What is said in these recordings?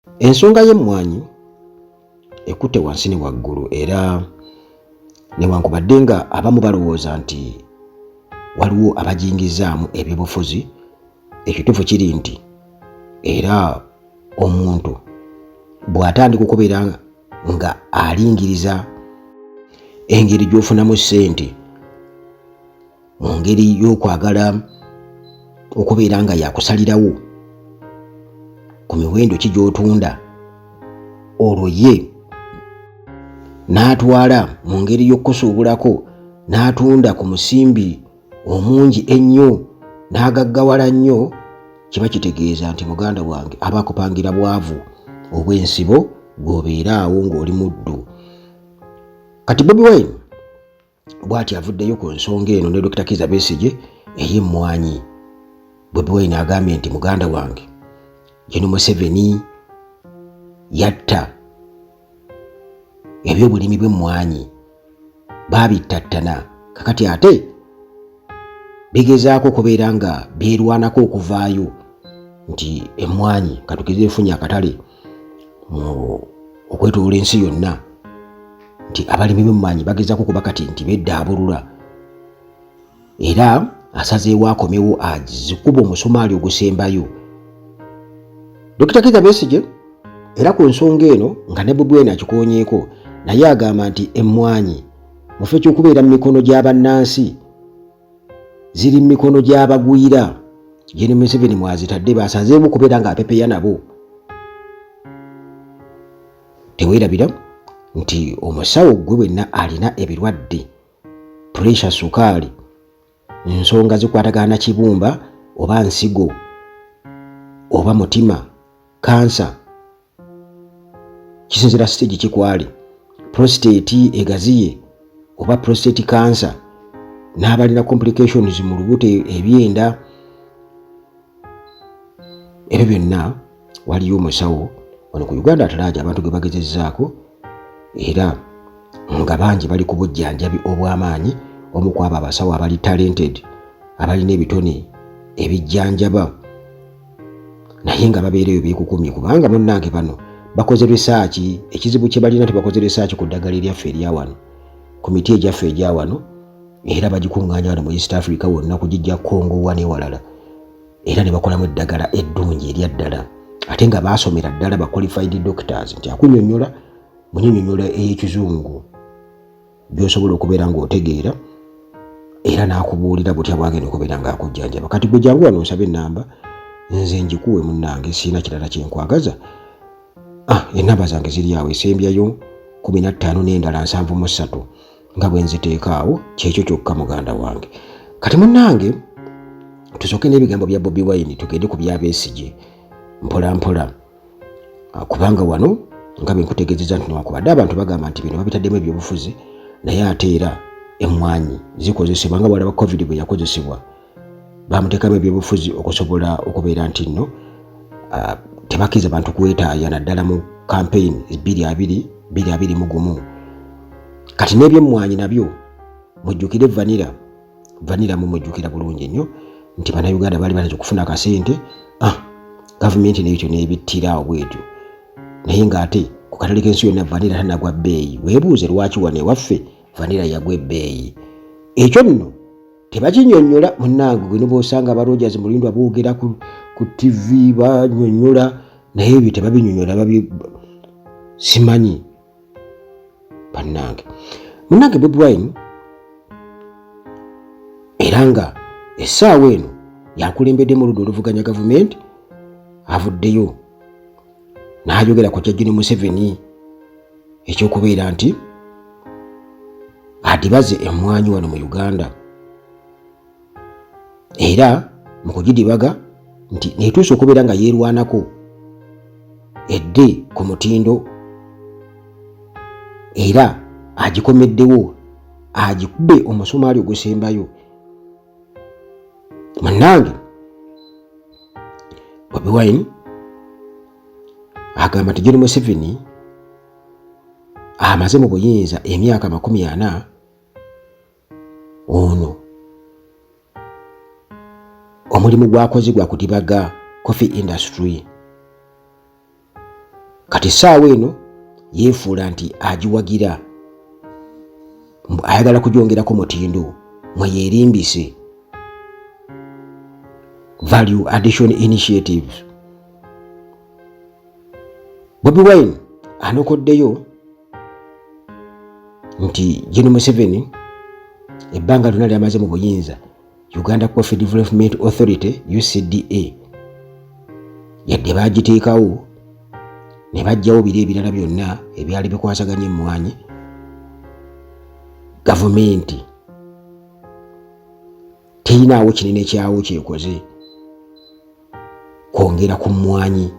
Ensonga y'emmwanyi ekutte wansi ne waggulu era newankubadde nga abamu balowooza nti waliwo abagiyingizaamu ebyobufuzi, ekituufu kiri nti era omuntu bw'atandika okubeera nga alingiriza engeri gy'ofunamu ssente mu ngeri y'okwagala okubeera nga yakusalirawo ku miwendo ki gy'otunda, olwo ye n'atwala mu ngeri y'okukusuubulako n'atunda ku musimbi omungi ennyo n'agaggawala nnyo, kiba kitegeeza nti muganda wange aba akupangira bwavu obw'ensibo gw'obeera awo ng'oli muddu. Kati Bobi Wine bw'ati avuddeyo ku nsonga eno ne Dokita Kizza Besigye ey'emmwanyi. Bobi Wine agambye nti muganda wange Gen Museveni yatta ebyobulimi bw'emmwanyi, baabittattana, kakati ate bigezaako okubeera nga byerwanako okuvaayo nti emmwanyi katugeze efunye akatale mu okwetoloola ensi yonna, nti abalimi b'emmwanyi bagezaako kuba kati nti beddaabulula, era asazeewo akomewo azikuba omusumaali ogusembayo. Dokita Kizza Besigye era ku nsonga eno nga ne Bobi Wine akikoonyeeko, naye agamba nti emmwanyi mu kifo ky'okubeera mu mikono gya bannansi ziri mu mikono gy'abagwira. Gen Museveni mwazitadde basazeemu okubeera ng'apepeya nabo. Teweerabira nti omusawo gwe wenna alina ebirwadde puresha, sukaali, nsonga zikwatagana na kibumba oba nsigo oba mutima, kansa, kisinzira stage kikwali, prostate egaziye oba prostate cancer, n'abalina complications mu lubuto, ebyenda, ebyo byonna waliyo omusawo wano ku Uganda atalaaja abantu ge bagezezzaako era nga bangi bali ku bujjanjabi obw'amaanyi. Omu ku abo abasawo abali talented, abalina ebitone ebijjanjaba, naye nga babeera eyo beekukumye, kubanga munnange bano bakoze research. Ekizibu kye balina, tebakoze research ku ddagala eryaffe erya wano, ku miti egyaffe egya wano, era bagikuŋŋaanya wano mu East Africa wonna, kugijja Congo wa newalala, era ne bakolamu eddagala eddungi erya ddala, ate nga baasomera ddala, ba qualified doctors, nti akunyonnyola mu nnyonnyola ey'ekizungu gy'osobola okubeera ng'otegeera, era n'akubuulira butya bwagenda okubeera ng'akujjanjaba. Kati gwe jangu wano nsaba ennamba nze njikuwe. Munnange, siina kirala kyenkwagaza. Ah, ennamba zange ziri awo, esembyayo 15 n'endala 73 nga bwe nziteeka awo, kyekyo kyokka muganda wange. Kati munnange, tusooke n'ebigambo bya Bobi Wine, tugende ku bya Besigye mpola mpola. Ah, kubanga wano nga bwe nkutegeezezza nti newankubadde abantu bagamba nti bino babitaddemu ebyobufuzi, naye ate era emmwanyi zikozesebwa nga bwalaba COVID bwe yakozesebwa, bamuteekamu ebyobufuzi okusobola okubeera nti nno tebakkiriza bantu kwetaaya, naddala mu campaign 2021. Kati n'ebyemmwanyi nabyo mujjukire vanilla, vanilla mumujjukira bulungi nnyo nti bannayuganda baali banza okufuna akasente. Ah, gavumenti nekyo nebittira awo bwetyo, naye ng'ate ku katale k'ensi yonna vanilla tanagwa bbeeyi. Weebuuze lwaki wano ewaffe vanilla yagwa ebbeeyi. Ekyo nno tebakinyonnyola munnange. Gwe nobwosanga aba Rogers Mulindwa boogera ku TV banyonnyola, naye ebyo tebabinyonnyola, babi simanyi bannange. Munnange, Bobi Wine era nga essaawa eno yakulembedde mu ludda oluvuganya gavumenti, avuddeyo n'ayogera ku kya Gen Museveni ekyokubeera nti adibaze emmwanyi wano mu Uganda, era mu kugidibaga nti netuusa okubeera nga yeerwanako edde ku mutindo, era agikomeddewo agikube omusumaali ogusembayo. Munnange, Bobi Wine agamba nti Gen Museveni amaze mu buyinza emyaka 40, ono omulimu gwakoze gwa kudibaga coffee industry. Kati essaawa eno yeefuula nti agiwagira, ayagala kugyongerako mutindo mwe yeerimbise value addition initiatives. Bobi Wine anokoddeyo nti Gen Museveni ebbanga lyonna lyamaze mu buyinza, Uganda Coffee Development Authority UCDA yadde baagiteekawo ne baggyawo biri ebirala byonna ebyali bikwasaganya emmwanyi, gavumenti teyinaawo kinene kyawo kyekoze kwongera ku mmwanyi.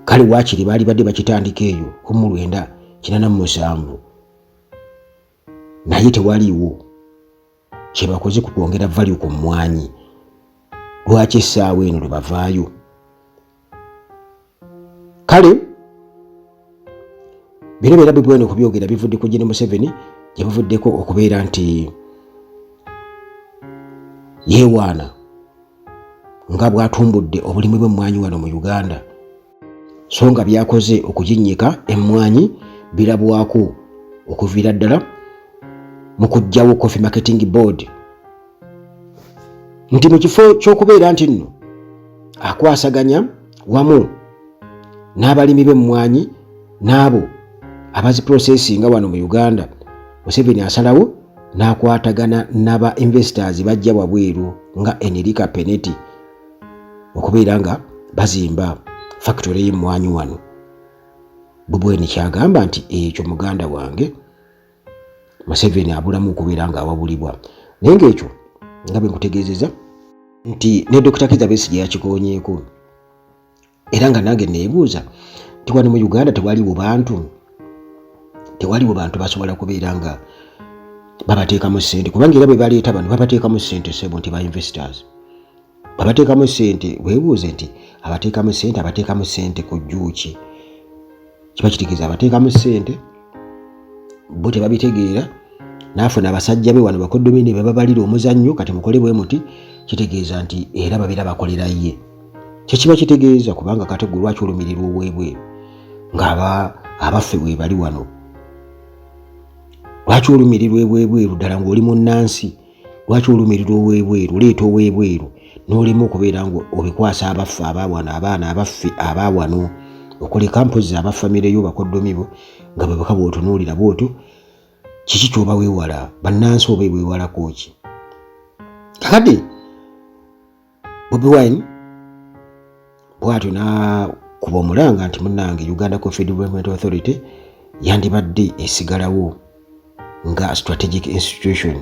Kale waakiri baali badde bakitandika eyo ku mu 1987, naye tewaliiwo kyebakoze ku kwongera value ku mmwanyi. Lwaki essaawa eno lwe bavaayo? Kale bino byonna bibwene okubyogera bivudde ku Gen Museveni gye buvuddeko okubeera nti yeewaana nga bw'atumbudde obulimi bw'emmwanyi wano mu Uganda, so nga byakoze okuginnyika emmwanyi birabwako okuviira ddala mu kuggyawo Coffee Marketing Board, nti mu kifo ky'okubeera nti nno akwasaganya wamu n'abalimi b'emmwanyi n'abo abaziprosesinga wano mu Uganda, Museveni asalawo n'akwatagana n'aba investors bajja wabweru nga Enrica Peneti okubeera nga bazimba factory y'emmwanyi wano. Bubweni kyagamba nti ekyo muganda wange Museveni abulamu okubeera nga awabulibwa, naye ng'ekyo nga bwe nkutegeezeza nti ne Dokita Kizza Besigye yakikoonyeeko, era nga nange neebuuza nti wano mu Uganda tewaliwo bantu basobola kubeera nga babateekamu ssente, kubanga era bwe baleeta bano babateekamu ssente ssebo nti ba investors babateekamu ssente. Weebuuze nti abateekamu ssente, abateekamu ssente ku jjuuki? Kiba kitegeeza abateekamu ssente bo tebabitegeera, naafuna abasajja be wano bakoddomi ne bababalira omuzannyo, kati mukole bwe muti. Kitegeeza nti era babeera bakolera ye, kyekiba kitegeeza, kubanga kati gwe lwaki olumirirwa ow'ebweru nga abaffe bwe bali wano? Lwaki olumirirwa ebwebweru ddala ng'oli munnansi? Lwaki olumirirwa ow'ebweru, oleeta ow'ebweru n'olema okubeera nga obikwasa abaffe abawano, abaana abaffe abawano, okuleka mpozi abafamire yo, bakoddomi bo nga bwe baka bw'otunuulira bw'otyo? Kiki kyoba weewala bannansi oba ebwewalako ki? Kakati Bobi Wine bw'atyo n'akuba omulanga nti munnange, Uganda Coffee Development Authority yandibadde esigalawo nga strategic institution,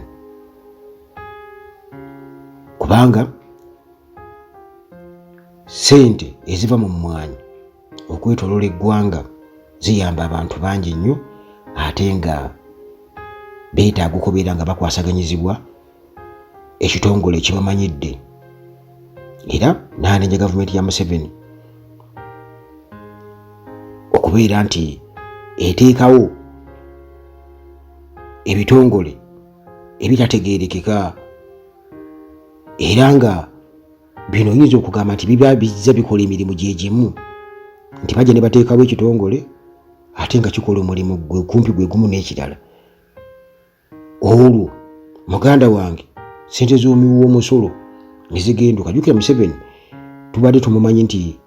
kubanga ssente eziva mu mmwanyi okwetoloola eggwanga ziyamba abantu bangi nnyo, ate nga beetaaga okubeera nga bakwasaganyizibwa ekitongole ekibamanyidde. Era n'anenya gavumenti ya Museveni okubeera nti eteekawo ebitongole ebitategeerekeka, era nga bino oyinza okugamba nti biba bizza bikola emirimu gye gimu, nti bajja ne bateekawo ekitongole ate nga kikola omulimu gwe kumpi gwe gumu n'ekirala. Olwo muganda wange sente z'omuwi w'omusolo ne zigenduka. Jjukira Museveni tubadde tumumanyi nti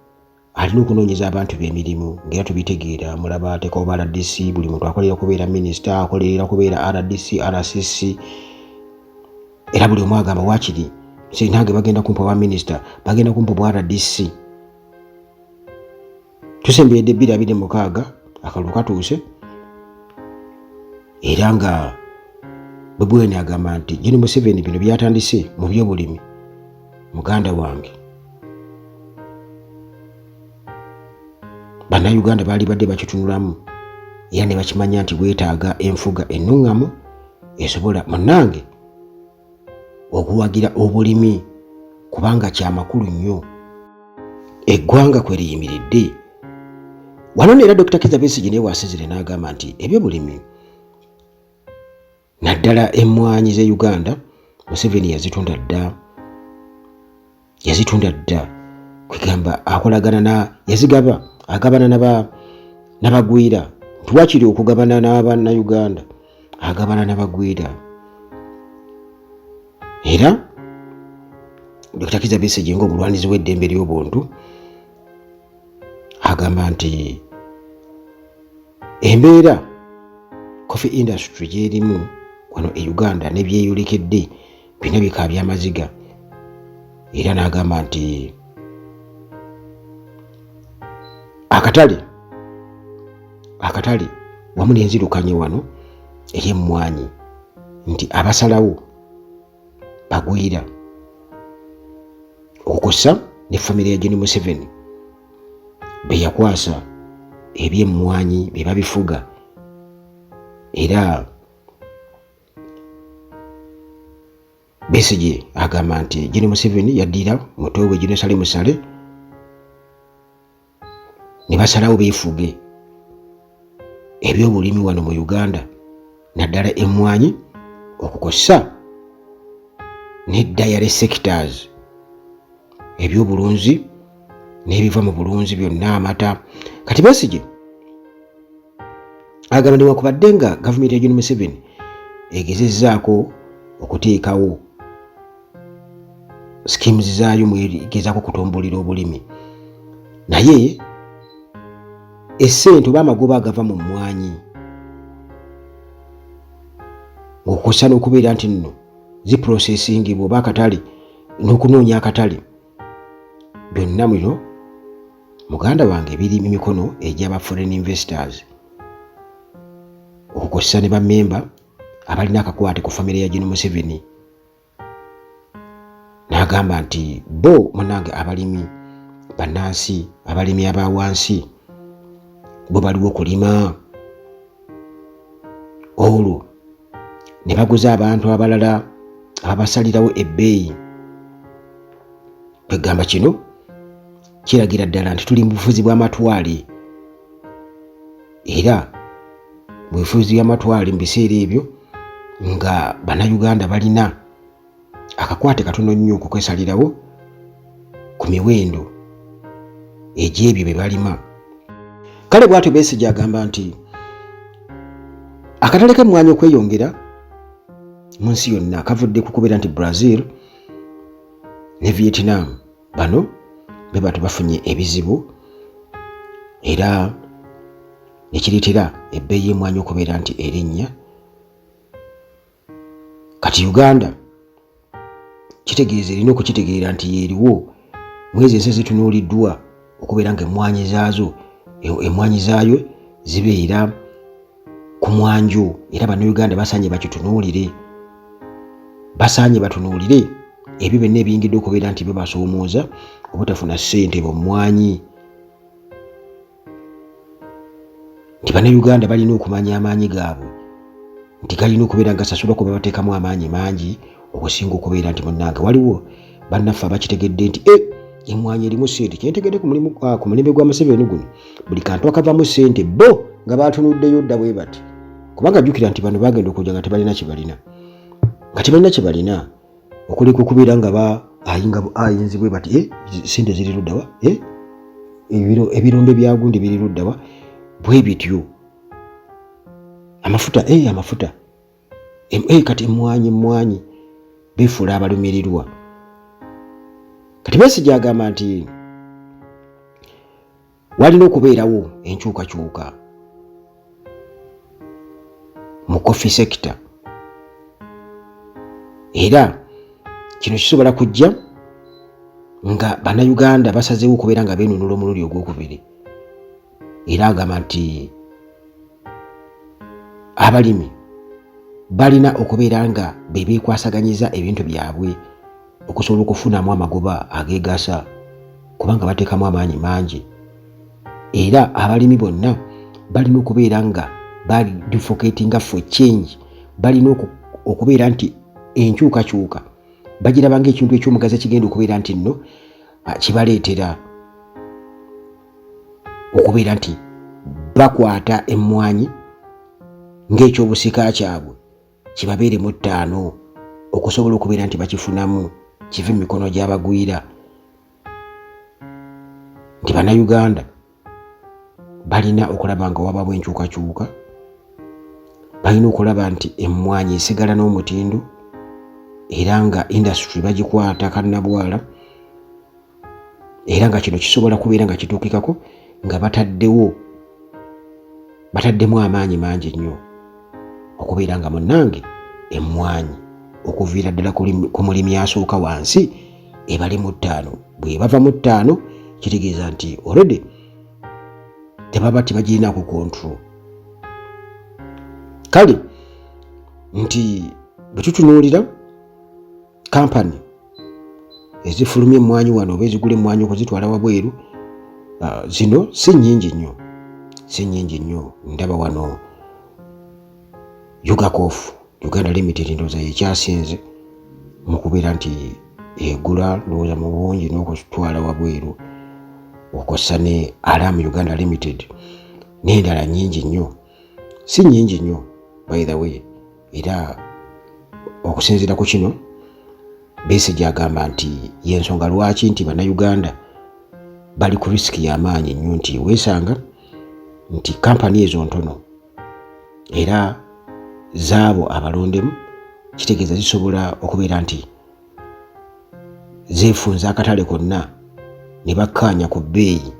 alina okunoonyeza abantu be emirimu, ng'era tubitegeera. Mulaba ateekawo ba RDC, buli muntu akolera kubeera minisita, akolerera kubeera RDC, RCC, era buli omu agamba waakiri nange bagenda kumpa bwa minisita, bagenda kumpa bwa RDC. Tusemberedde 2026, akalulu katuuse, era nga Bobi agamba nti Gen Museveni bino byatandise mu byobulimi, muganda wange, Bannayuganda baali badde bakitunulamu era ne bakimanya nti weetaaga enfuga ennuŋŋamu esobola munnange okuwagira obulimi, kubanga kyamakulu nnyo eggwanga kwe liyimiridde. Wano neera Dr. Kizza Besigye naye wasinzire n'agamba nti ebyobulimi, naddala emmwanyi z'e Uganda, Museveni yazitunda dda, yazitunda dda. Kwegamba akolagana na yazigaba, agabana nabagwira, nti wakiri okugabana n'abannayuganda, agabana n'abagwira. Era Dr. Kizza Besigye ng'omulwanizi w'eddembe ly'obuntu agamba nti embeera coffee industry gyerimu wano e Uganda nebyeyolekedde byonna bikaabya amaziga, era n'agamba nti akatale wamu n'enzirukanya wano ey'emmwanyi nti abasalawo bagwira okukosa ne famire ya Gen Museveni be yakwasa eby'emmwanyi bye babifuga. Era Besigye agamba nti Gen Museveni yaddira muto we Gen Salim Saleh ne basalawo beefuge ebyobulimi wano mu Uganda, naddala emmwanyi, okukosa ne dairy sectors, ebyobulunzi n'ebiva mu bulunzi byonna, amata. Kati Besigye agamba newankubadde nga gavumenti ya Gen Museveni egezezzaako okuteekawo schemes zaayo mwegezaako okutumbulira obulimi, naye essente oba amagoba agava mu mmwanyi, ng'okukosa n'okubeera nti nno ziprocessingibwa oba akatale n'okunoonya akatale, byonna bino muganda wange biri mu mikono egy'aba foreign investors, okukosa ne bammemba abalina akakwate ku famire ya Gen Museveni. N'agamba nti bo munange abalimi bannansi, abalimi aba wansi, bo baliwo kulima, olwo ne baguza abantu abalala ababasalirawo ebbeeyi. Kwegamba kino kiragira ddala nti tuli mu bufuzi bw'amatwale, era mu bufuzi bw'amatwale mu biseera ebyo nga bannayuganda balina akakwate katono nnyo okukwesalirawo ku miwendo egy'ebyo bye balima. Kale bw'atyo Besigye agamba nti akatale k'emmwanyi okweyongera mu nsi yonna kavudde ku kubeera nti Brazil ne Vietnam bano be bantu bafunye ebizibu, era nekireetera ebbeeyi y'emmwanyi okubeera nti erinnya. Kati Uganda kitegeeza erina okukitegeera nti yeeriwo mwezi ensi ezitunuuliddwa okubeera nga emmwanyi zaazo, emmwanyi zaayo zibeera ku mwanjo, era bannayuganda basaanye bakitunuulire, basaanye batunuulire ebyo byonna ebiyingidde okubeera nti bibasoomooza obutafuna ssente mu mmwanyi, nti bannayuganda balina okumanya amaanyi gaabwe nti galina okubeera nga gasasulwa kuba bateekamu amaanyi mangi okusinga okubeera nti munnange waliwo bannaffe abakitegedde nti e emmwanyi erimu ssente. Kyentegedde ku mulembe gwa Museveni guno, buli kantu akavamu ssente bo nga batunuddeyo dda bwe bati, kubanga jjukira nti bano bagenda okujja nga tebalina kye balina, nga tebalina kye balina okuleka okubeera nga ba ayinga ayinzi bwe bati, ssente ziri luddawa, ebirombe bya gundi biri luddawa, bwe bityo amafuta, amafuta, kati emmwanyi beefuula abalumirirwa. Kati Besigye agamba nti walina okubeerawo enkyukakyuka mu coffee sector, era kino kisobola kujja nga bannayuganda basazeewo okubeera nga beenunula omulundi ogwokubiri. Era agamba nti abalimi balina okubeera nga be beekwasaganyiza ebintu byabwe okusobola okufunamu amagoba ageegasa, kubanga bateekamu amaanyi mangi, era abalimi bonna balina okubeera nga bali advocatinga for change, balina okubeera nti enkyukakyuka bagiraba ng'ekintu ekyomugaso ekigenda okubeera nti nno kibaleetera okubeera nti bakwata emmwanyi ng'ekyobusika kyabwe kibabeere mu ttaano, okusobola okubeera nti bakifunamu kive mu mikono gy'abagwira. Nti Bannayuganda balina okulaba nga wabawo enkyukakyuka, balina okulaba nti emmwanyi esigala n'omutindo era nga industry bagikwata kannabwala, era nga kino kisobola kubeera nga kituukikako nga bataddemu amaanyi mangi nnyo okubeera nga munnange emmwanyi okuviira ddala ku mulimi asooka wansi ebali mu 5. Bwe bava mu 5, kitegeeza nti already tebaba tebagirinako control. Kale nti bwe tutunuulira kampani ezifulumya emmwanyi wano oba ezigula emmwanyi okuzitwala wabweru, zino si nnyingi nnyo, si nnyingi nnyo. Ndaba wano Ugacof Uganda Limited, ndowooza yekyasinze mu kubeera nti egula, ndowooza mu bungi n'okutwala wabweru, okw'ossa ne Alam Uganda Limited n'endala nnyingi nnyo, si nnyingi nnyo by the way. Era okusinziira ku kino, Besigye agamba nti yensonga lwaki nti Bannayuganda bali ku risk y'amaanyi nnyo, nti weesanga nti kampani ezo ntono era zaabo abalondemu, kitegeeza zisobola okubeera nti zeefunza akatale konna ne bakkaanya ku bbeeyi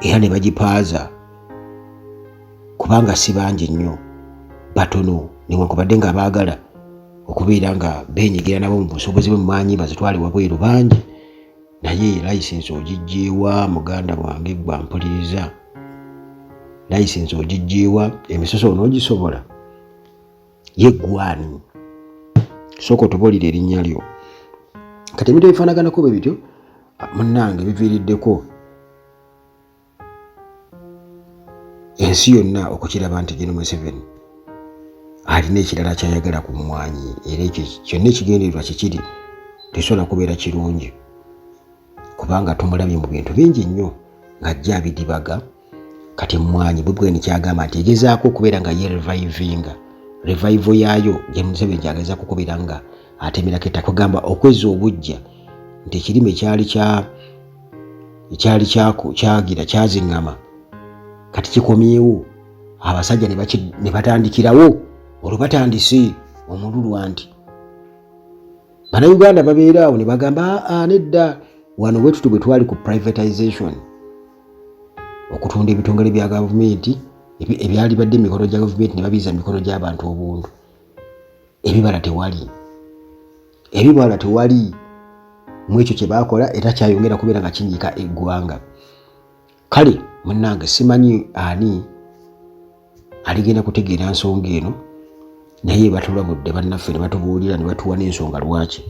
era ne bagipaaza, kubanga si bangi nnyo, batono, newankubadde nga baagala okubeera nga beenyigira nabo mu busuubuzi bw'emmwanyi bazitwale wabweru bangi. Naye license ogiggyeewa, muganda wange gwa mpuliriza? License ogiggyeewa? Emisoso onoogisobola? Ye gwani? Sooka otubuulire erinnya lyo. Kati ebintu ebifaanaganako bwe bityo, munnange, biviiriddeko ensi yonna okukiraba nti Gen Museveni alina ekirala kyayagala ku mmwanyi, era ekyo kyonna ekigendererwa kikiri tekisobola kubeera kirungi, kubanga tumulabye mu bintu bingi nnyo ng'ajja abidibaga. Kati emmwanyi Bobi Wine kyagamba nti egezaako okubeera nga ye revivinga, revival yaayo Gen Museveni kyagezaako okubeera nga atemerako ettaka, kugamba okwezza obujja nti ekirime kyali kya ekyali kyagira kyaziŋŋama, kati kikomyewo, abasajja ne batandikirawo. Olwo batandise omululwa nti Bannayuganda babeera awo ne bagamba, aa, nedda, wano bwe tuti bwe twali ku privatization, okutunda ebitongole bya gavumenti ebyali badde emikono gya gavumenti ne babiza mikono gy'abantu obuntu, ebibala tewali, ebibala tewali mu ekyo kye baakola, era kyayongera kubeera nga kinyiika eggwanga. Kale munnange, simanyi ani aligenda kutegeera nsonga eno, naye batulabudde bannaffe ne batubuulira ne batuwa n'ensonga lwaki.